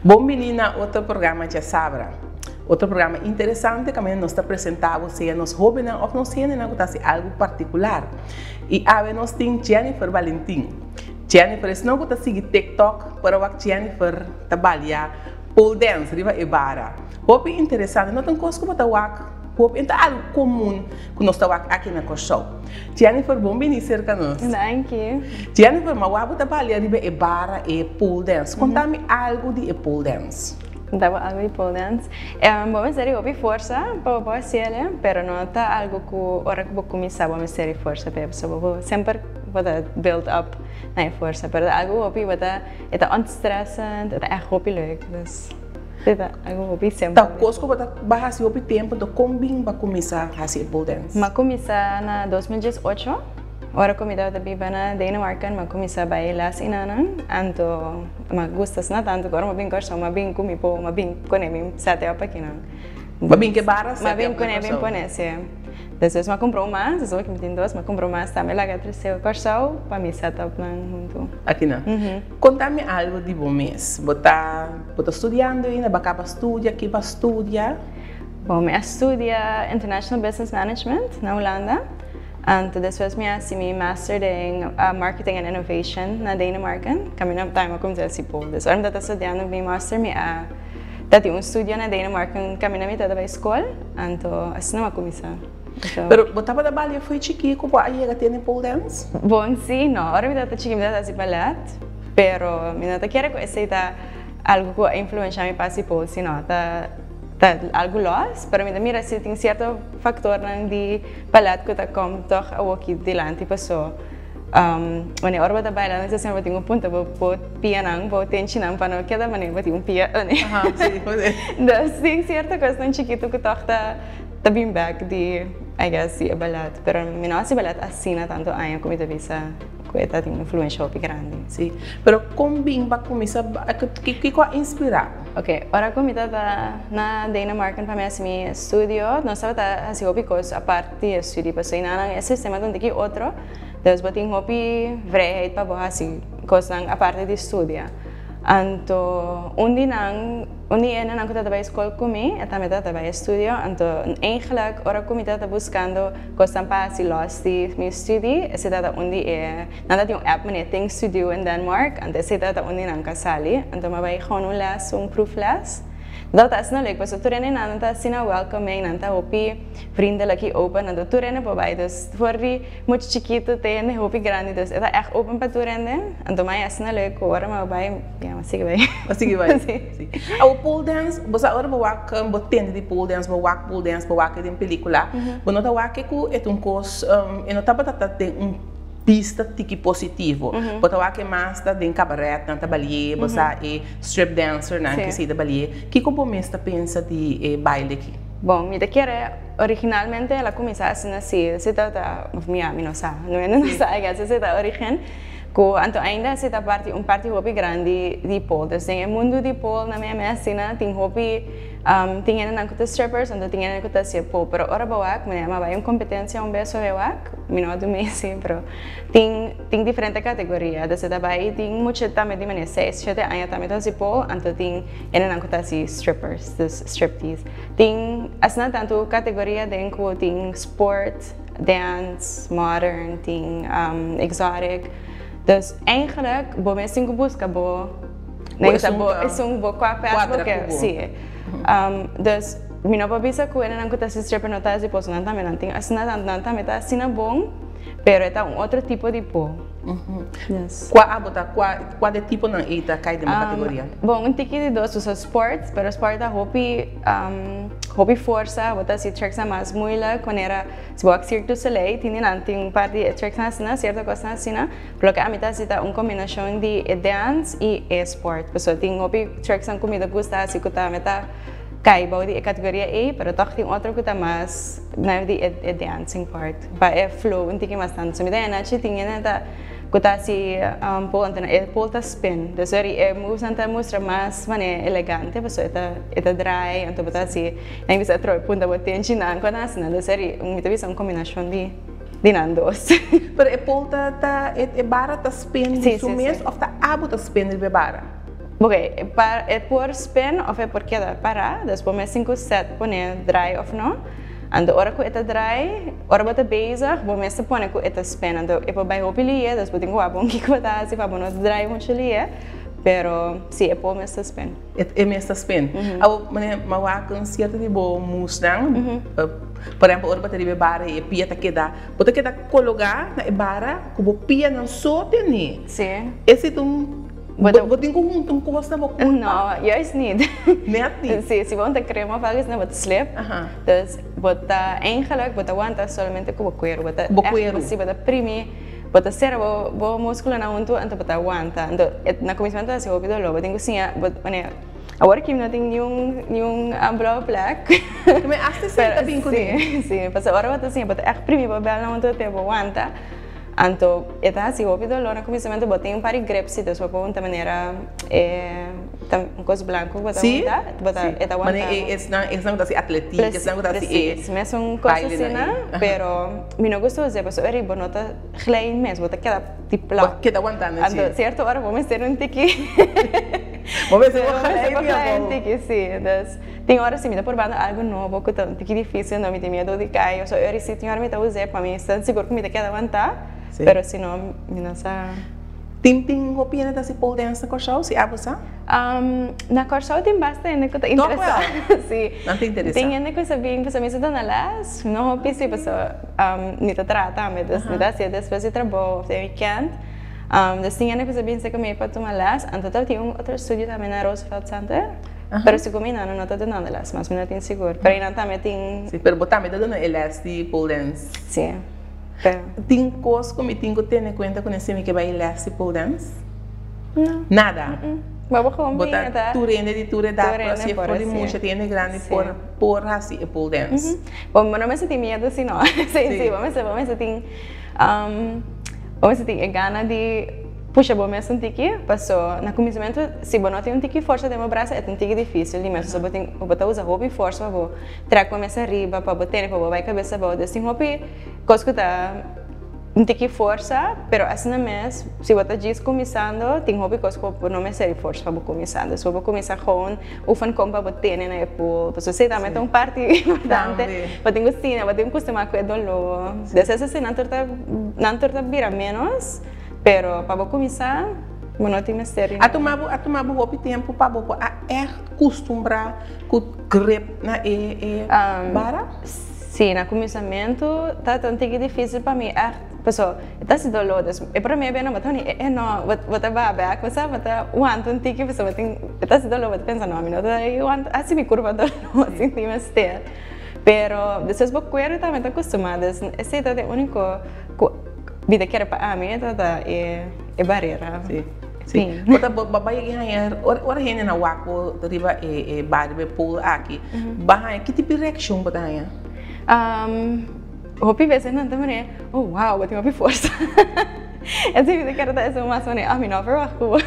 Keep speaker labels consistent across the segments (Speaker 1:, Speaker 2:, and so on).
Speaker 1: Bon bini na otro programa Djasabra. Otro programa interesante kaminda nos ta presentá bo sea nos hóbennan òf nos hendenan ku ta hasi algu partikular. I awe nos tin Jennifer Valentin. Jennifer esnan ku ta sigui TikTok por a wak Jennifer ta balia pole dance riba e bara. Hopi interesante, no ta un kos ku bo ta wak hopi, e ta algu komun ku nos ta wak aki na Kòrsou. Jennifer bon bini serka nos.
Speaker 2: Danki.
Speaker 1: Jennifer, ma wak bo ta balia riba e bara e pole dance. Konta mi algu di e pole dance.
Speaker 2: Konta bo algu di pole dance. Bo mester di hopi forsa pa bo por hasi el, pero no ta algu ku ora ku bo kuminsá bo mester di forsa p'e. So bo por semper bo ta build up na e forsa, pero ta algu hopi bo ta e ta ontstressend, e ta ègt hopi leuk. Dus e ta algu hopi simpel.
Speaker 1: Ta kos ku bo ta bo a hasi hopi tempu, enton kon bin bo a kuminsá hasi e pole dance?
Speaker 2: Mi a kuminsá na 2018, ora ku mi tabata biba na Denemarken, mi a kuminsá bai les enanan, anto mi a gusta asina tantu ku ora mi a bin Kòrsou mi a bin ku mi po, mi a bin kuné mi sete op akinan.
Speaker 1: Bo a bin ku e bara sete op na Kòrsou?
Speaker 2: Mi a bin kuné bin pone, si. Despues mi a kumpra un mas, despues ku mi tin dos, mi a kumpra un mas tambe laga trese Kòrsou pa mi set up nan huntu.
Speaker 1: Akinan. Konta mi algu di bo mes. Bo ta bo ta studiando ainda? Bo a kaba studia? Ki bo a studia?
Speaker 2: Bon, mi a studia International Business Management na Hulanda. Anto despues mi a hasi mi master den Marketing and Innovation na Denemarken. Kaminda tambe mi a kuminsá hasi pol. Dus ora mi tabata studiando mi master mi a ta tin un studio na Denemarken kaminda mi tabata bai skol. Anto asina mi a kuminsá.
Speaker 1: Pero bo tabata balia fo'i chikí ku bo a yega tene pole dance?
Speaker 2: Bon sí, no. Ora mi tabata chikí mi tabata hasi ballet, pero mi no ta kere ku esei ta algu ku a influenshá mi pa hasi pole, sino ta ta algu lòs. Pero mi ta mira si tin sierto faktornan di ballet ku ta kom tòg awoki dilanti paso Wanneer ora bo ta baila nan semper bo tin un punta bo bo pianan bo tenchinan pa no keda manera bo tin un pia Dus tin cierto cosnan chikitu cu toch ta ta bin back di I guess di e ballet pero mi no haci ballet asina tanto aña cu mi ta bisa cu e ta tin un influencia hopi grandi.
Speaker 1: Si, pero con bin bo a cuminsa kico a inspira bo?
Speaker 2: Ok, ora cu mi tabata na Denemarken pa mi haci mi estudio nos tabata haci hopi cos apart di e studio pasobra nan e sistema ta un tiki otro. Dus bo tin hopi vrijheid pa bo hasi kosnan aparte di studia. Anto un di nan, un di e nan ku tabata bai skol ku mi, e tambe tabata bai e studio, anto eigenlijk ora ku mi tabata buskando kosnan pa hasi lòs di mi studi, esei tabata un di e, nan tabatin un app manera Things to do in Denmark, anto esei tabata un di nan ku a sali. Anto mi a bai gewoon un lès, un proefles. Dat tabata asina leuk pasobra tur hende nan ta asina welcoming, nan ta hopi vriendelijk i open, anto tur hende por bai. Dus for di Mucha chikitu te hende hopi grandi dus e ta ègt open pa tur hende. Anto mai asina leuk ku ora mi a bai ya mi a sigui bai.
Speaker 1: Bo sigui bai. Si. Awor pole dance, bo sa ora bo wak bo tende di pole dance, bo wak pole dance, bo wak e den pelicula, bo no ta wak e ku e ta un kos e no tabata ta den un bista tiki positivo. Bo ta wak e mas ta den kabaret nan ta balié, bo sa e strip dancer nan ke si ta balié. Kiko bo mes ta pensa di e baile aki?
Speaker 2: Bon, mi ta kere. Originalmente el a cuminsa asina si esey tabata of mi mi no sa no hende no sa I guess esey ta origen cu anto ainda esey ta parti un parti hopi grandi di pole dus den e mundo di pole na mi asina tin hopi tin hendenan cu ta strippers anto tin hende cu ta haci e pole pero ora bo wak mi a bay un competencia un bes ora wak mi no a dumi si pero tin tin diferente categoria dus e ta bay tin mucha tambe di manera seis shete aña tambe ta haci pole anto tin hendenan cu ta haci strippers dus striptease. Tin asina tantu kategoria den ku tin sport, dance, modern, tin exotic. Dus eigenlijk bo mes tin ku buska bo bo esun bo kua pes bo ke si. Dus mi no por bisa ku hendenan ku ta hasi stripper no ta hasi poso nan tambe nan tin asina tantu nan tambe ta asina bon pero e ta un otro tipo di po.
Speaker 1: Kua abo ta kua kua de tiponan ei ta kai den bo kategoria?
Speaker 2: Bon un tiki di dos usa sport pero sport ta hopi hopi forsa bo ta hasi tricksnan mas moeilijk manera si bo wak Cirque du Soleil tin di nan tin un par di e tricksnan asina sierto kosnan asina pero loke ami ta hasi ta un kombinashon di e dance i e sport pasobra tin hopi tricksnan ku mi ta gusta hasi ku tambe ta kai bou di e kategoria ei pero tòg tin otro ku ta mas na di e dancing part pa e flow un tiki mas tantu so mi ta hende achi tin hende ta ku ta hasi pole anto e pole ta spin dus ori e moves nan ta mustra mas manera elegante pasobra e ta e ta draai anto bo ta hasi nan bisa atrobe punta bo tenchi nan ku nan asina dus ori mi ta bisa un kombinashon di di nan dos.
Speaker 1: Pero e pole ta ta e bara ta spin di su mes òf ta abo ta spin riba e bara?
Speaker 2: Oké, pa e por spin of e por keda para, dus bo mes tin ku set pone draai of no. Anto ora ku e ta draai, ora bo ta bezig, bo mes ta pone ku e ta spin. Anto e por bai hopi lihe, dus bo tin ku wak bon kiko bo ta hasi pa bo no draai muchu lihe, pero si e por mes ta spin.
Speaker 1: E mes ta spin. Awor, manera mi a wak un sierto di bo musnan, por ehempel ora bo ta riba e bara i e pia ta keda, bo ta keda kologá na e bara ku bo pianan so tene.
Speaker 2: Si.
Speaker 1: Esei ta un Bo tin ku hunta un kos na bo kurpa?
Speaker 2: No, juist niet.
Speaker 1: Net niet?
Speaker 2: Si, si bo hunta krema of algo asina bo ta slip. Dus bo ta eigenlijk bo ta wanta solamente ku bo kueru. Bo ta
Speaker 1: Bo kueru.
Speaker 2: Si, bo ta primi, bo ta sera bo bo muskulonan huntu anto bo ta wanta. Anto na kuminsamentu ta hasi hopi doló. Bo tin ku siña bo wanneer awor aki mi no tin niun niun blauwe plek.
Speaker 1: Mi hasta esei ta bin kuné.
Speaker 2: Si, si. Pasobra ora bo ta siña bo ta ègt primi bo bèlnan huntu te bo wanta. Anto e ta hasi hopi dolor na kuminsamentu, bo tin un par di gripsitos bo por hunta manera e ta un kos blanku ku bo ta hunta, bo ta e ta wanta.
Speaker 1: Manera e esnan esnan ku ta hasi atletik, esnan ku ta hasi e
Speaker 2: Presis, mesun kos asina, pero mi no gusta us'e pasobra eri bo no ta glei mes, bo ta keda di plat.
Speaker 1: Bo keda wantando
Speaker 2: Anto sierto ora bo mester un tiki
Speaker 1: Bo mester bo glei
Speaker 2: un tiki, si. Dus tin ora si mi ta probando algu nobo ku ta un tiki difisil, no mi tin miedu di kai, so eri si tin ora mi ta us'e pa mi sta sigur ku mi ta keda wantá, pero si no mi no sa.
Speaker 1: Tin tin hopi hende ta hasi pole dance na Kòrsou, si abo sa?
Speaker 2: Na Kòrsou tin basta hende ku ta interesá. Si.
Speaker 1: Nan ta interesá.
Speaker 2: Tin hende ku sa bin pasobra mi sa duna lès, no hopi si pasobra mi ta traha tambe, dus mi ta hasié despues di trabou òf den wikènt. Dus tin hende ku sa bin serka mi pa tuma lès, anto tabatin un otro studio tambe na Roosevelt Center. Pero segun mi nan no ta dunando les mas, mi no tin sigur. Pero einan tambe tin.
Speaker 1: Sí, pero bo tambe ta duna e les di pole dance.
Speaker 2: Sí, pero.
Speaker 1: Tin kos ku mi tin ku tene kuenta kuné si mi ke bai les di pole dance?
Speaker 2: No.
Speaker 1: Nada?
Speaker 2: Bo bo gewoon
Speaker 1: Bo
Speaker 2: bin
Speaker 1: ta
Speaker 2: e ta.
Speaker 1: tur hende di tur edat por hasi e for di mucha te hende grandi por por hasi e pole dance.
Speaker 2: Bo no mester tin miedu si no. Sí, sí, bo mester bo mester tin bo mester tin e gana di. Pusha bo mes un tiki, paso na kuminsamentu si bo no tin un tiki forsa den bo brasa e ta un tiki difisil di mes, paso bo tin bo ta usa hopi forsa pa bo trek bo mes ariba, pa bo tene, pa bo bai kabes abou, dus tin hopi kos ku ta un tiki forsa, pero asina mes si bo ta djis kuminsando tin hopi kos ku bo no mester di forsa pa bo kuminsá, dus bo por kuminsá gewoon oefen kon pa bo tene na e pool, paso esei tambe ta un parti importante, bo tin ku siña, bo tin ku kustumá ku e doló, dus esei nan tur ta nan tur ta bira menos. Pero pa bo kuminsá, bo no tin mester di
Speaker 1: A tuma bo, a tuma bo hopi tempu pa bo por a ègt kustumbrá ku grip na e e bara?
Speaker 2: Sí, na kuminsamentu tabata un tiki difísil pa mi ègt, paso e ta hasi doló, dus e promé bes no bo ta wini, e no, bo bo ta baha bèk, bo sa, bo ta wanta un tiki pasobra bo tin, e ta hasi doló, bo ta pensa no, mi no ta wanta, hasi mi kurpa doló sin tin mester. Pero despues bo kuerpo tambe ta kustumá, dus esei ta e úniko ku. Mi ta kere pa ami e ta e barera.
Speaker 1: Sí, sí. Bo ta bo bai haña ora ora hende na wak bo riba e e bar riba e pool aki, bo a haña ki tipo di reakshon bo ta haña?
Speaker 2: Hopi bes nan ta manera, oh wow bo tin hopi forsa. Esei mi ta kere ta esun mas manera, ah mi no a verwacht ku bo.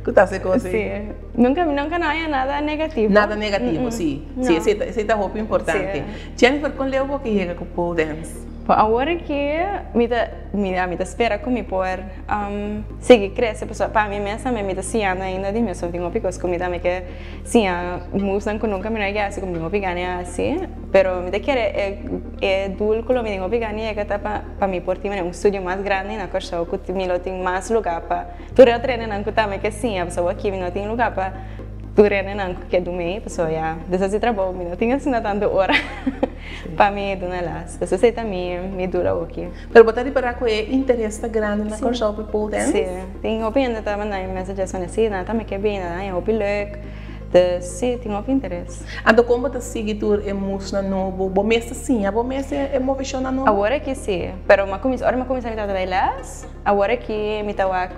Speaker 1: Ku ta hasi kos ei.
Speaker 2: Sí. Nunka nunka no haña nada negativo.
Speaker 1: Nada negativo, sí. Sí, esei ta esei ta hopi importante. Jennifer, kon leu bo ke yega ku pole dance?
Speaker 2: Bo awor aki mi ta mira mi ta spera ku mi por sigui krese pasobra pa mi mes tambe mi ta siñando ainda di mes tin hopi kos ku mi tambe ke siña musnan ku nunka mi no a yega hasi ku mi tin hopi gana di hasi pero mi ta kere e e doel ku lo mi tin hopi gana di yega ta pa pa mi por tin un studio mas grandi na Kòrsou ku mi lo tin mas luga pa tur e otro hendenan ku tambe ke siña pasobra awor aki mi no tin luga pa tur hendenan ku ke dumei pasobra ya despues di trabou mi no tin asina tantu ora. Pa mi duna les. Pues esei ta mi mi dura oki.
Speaker 1: Pero bo ta ripará ku e interes ta grandi na Kòrsou pa pole dance?
Speaker 2: Sí. Tin hopi hende ta manda mi messages manera sí, nan ta mi ke bini, nan haña hopi leuk. Dus sí, tin hopi interes.
Speaker 1: Anto kon bo ta sigui tur e musnan nobo? Bo mes ta siña bo mes e moveshonnan nobo?
Speaker 2: Awor aki sí. Pero mi a kuminsá, ora mi a kuminsá mi tabata bai les. Awor aki mi ta wak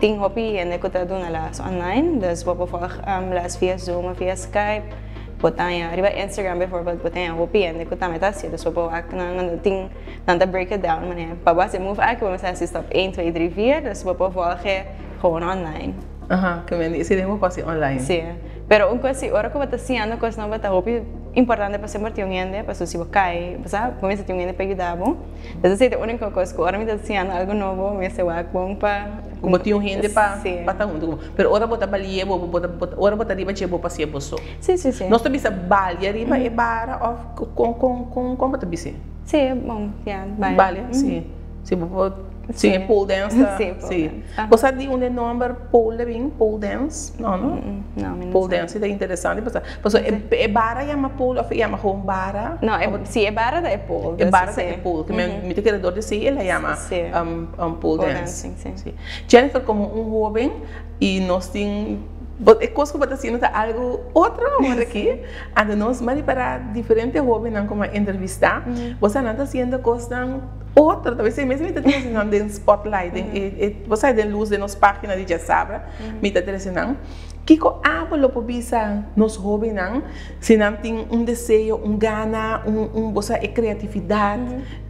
Speaker 2: tin hopi hende ku ta duna les online. Dus bo por volg les via Zoom of via Skype. Bo ta haña riba Instagram bijvoorbeeld bo ta haña hopi hende ku tambe ta hasi dus bo por wak nan nan tin nan ta break it down manera pa bo hasi e move aki bo mester hasi stap een twee drie vier dus bo por volg e gewoon online.
Speaker 1: Aha, ke men esei den bo por hasi online.
Speaker 2: Si, pero un kos si ora ku bo ta siñando kosnan bo ta hopi importante pa semper tin un hende pasobra si bo kai bo sa bo mester tin un hende pa yuda bo. Esei ta e uniko kos ku ora mi ta siñando algu nobo mi mester wak bon pa.
Speaker 1: Ku bo tin un hende pa pa ta huntu ku bo. Pero ora bo ta balia bo bo ta ora bo ta riba dje bo pasia bo so.
Speaker 2: Sí, sí, sí.
Speaker 1: Nos ta bisa balia riba e bara òf kon kon kon kon bo ta bis'é?
Speaker 2: Sí, bon, ya, balia.
Speaker 1: Balia, sí. Sí, bo por, sí, e pole dance ta,
Speaker 2: Sí, pole
Speaker 1: sí.
Speaker 2: dance.
Speaker 1: Bo sa di unda e nòmber pole a bin, pole dance? No, no?
Speaker 2: No, mi no
Speaker 1: Pole
Speaker 2: sa.
Speaker 1: dance ta interesante pasobra, pasobra e e bara yama pole òf e yama gewoon bara?
Speaker 2: No, e, sí, e bara ta e pole.
Speaker 1: E bara ta e pole, ke men mi ta kere dor di esei el a yama pole dance.
Speaker 2: Pole dancing, sí.
Speaker 1: Jennifer komo un hoben i nos tin bo e kos ku bo ta hasiendo ta algu otro awor aki, anto nos mari para diferente hobennan ku mi a entrevistá, bo sa nan ta hasiendo kosnan otro, ta bes mes mi ta trese nan den spotlight, den e bo sa den lus den nos página di Djasabra mi ta trese nan. Kiko abo lo por bisa nos hobennan si nan tin un deseo, un gana, un un bo sa e kreatividat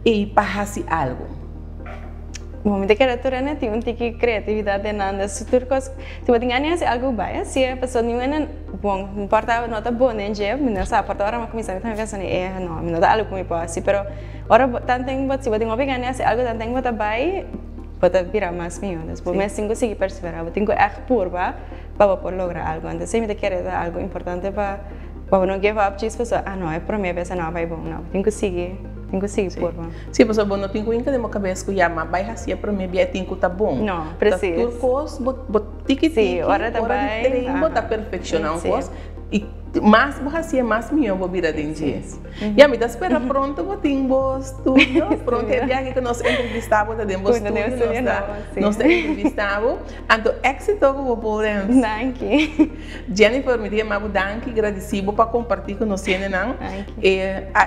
Speaker 1: ei pa hasi algu?
Speaker 2: Bon, mi ta kere tur hende tin un tiki kreatividat den nan, dus tur kos, si bo tin gana di hasi algu bai hasié, pasobra niun hende, bon, no importa no ta bon den dje, mi no sa, por ta ora mi a kuminsá mi tambe pensa eh no, mi no ta algu ku mi por hasi, pero ora bo tanten bo si bo tin hopi gana di hasi algu tanten bo ta bai, bo ta bira mas mihó, dus bo mes tin ku sigui perseverá, bo tin ku ègt purba pa bo por logra algu, anto mi ta kere ta algu importante pa bo no give up djis pasobra ah no e promé bes a no a bai bon, no, bo tin ku sigui. Tin ku sigui purba.
Speaker 1: Sí, pasobra bo no tin ku hinka den bo kabes ku ya, ma bai hasié promé bia e tin ku ta bon.
Speaker 2: No, presis.
Speaker 1: Ta tur kos bo bo tiki tiki,
Speaker 2: ora ta
Speaker 1: ora di
Speaker 2: bai,
Speaker 1: train bo ta perfekshoná un kos i mas bo hasié mas mihó bo bira den dje. Ya, mi ta spera pronto bo tin bo studio, pronto e biaha ku nos entrevistá bo ta den bo studio, nos ta nos ta entrevistá bo. Anto éksito ku bo pole dance.
Speaker 2: Danki.
Speaker 1: Jennifer, mi ta yama bo danki, gradisí bo pa kompartí ku nos hendenan.
Speaker 2: Danki.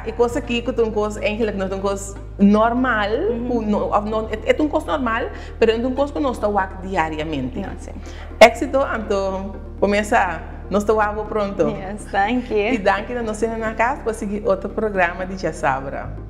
Speaker 1: E kos aki ku ta un kos eigenlijk no ta un kos normal, ku no òf no e ta un kos normal, pero no ta un kos ku nos ta wak diariamente.
Speaker 2: No, si.
Speaker 1: Éksito, anto bo mesa nos ta wak bo pronto.
Speaker 2: Yes, danki.
Speaker 1: I danki na nos hendenan na kas pa sigui otro programa di Djasabra.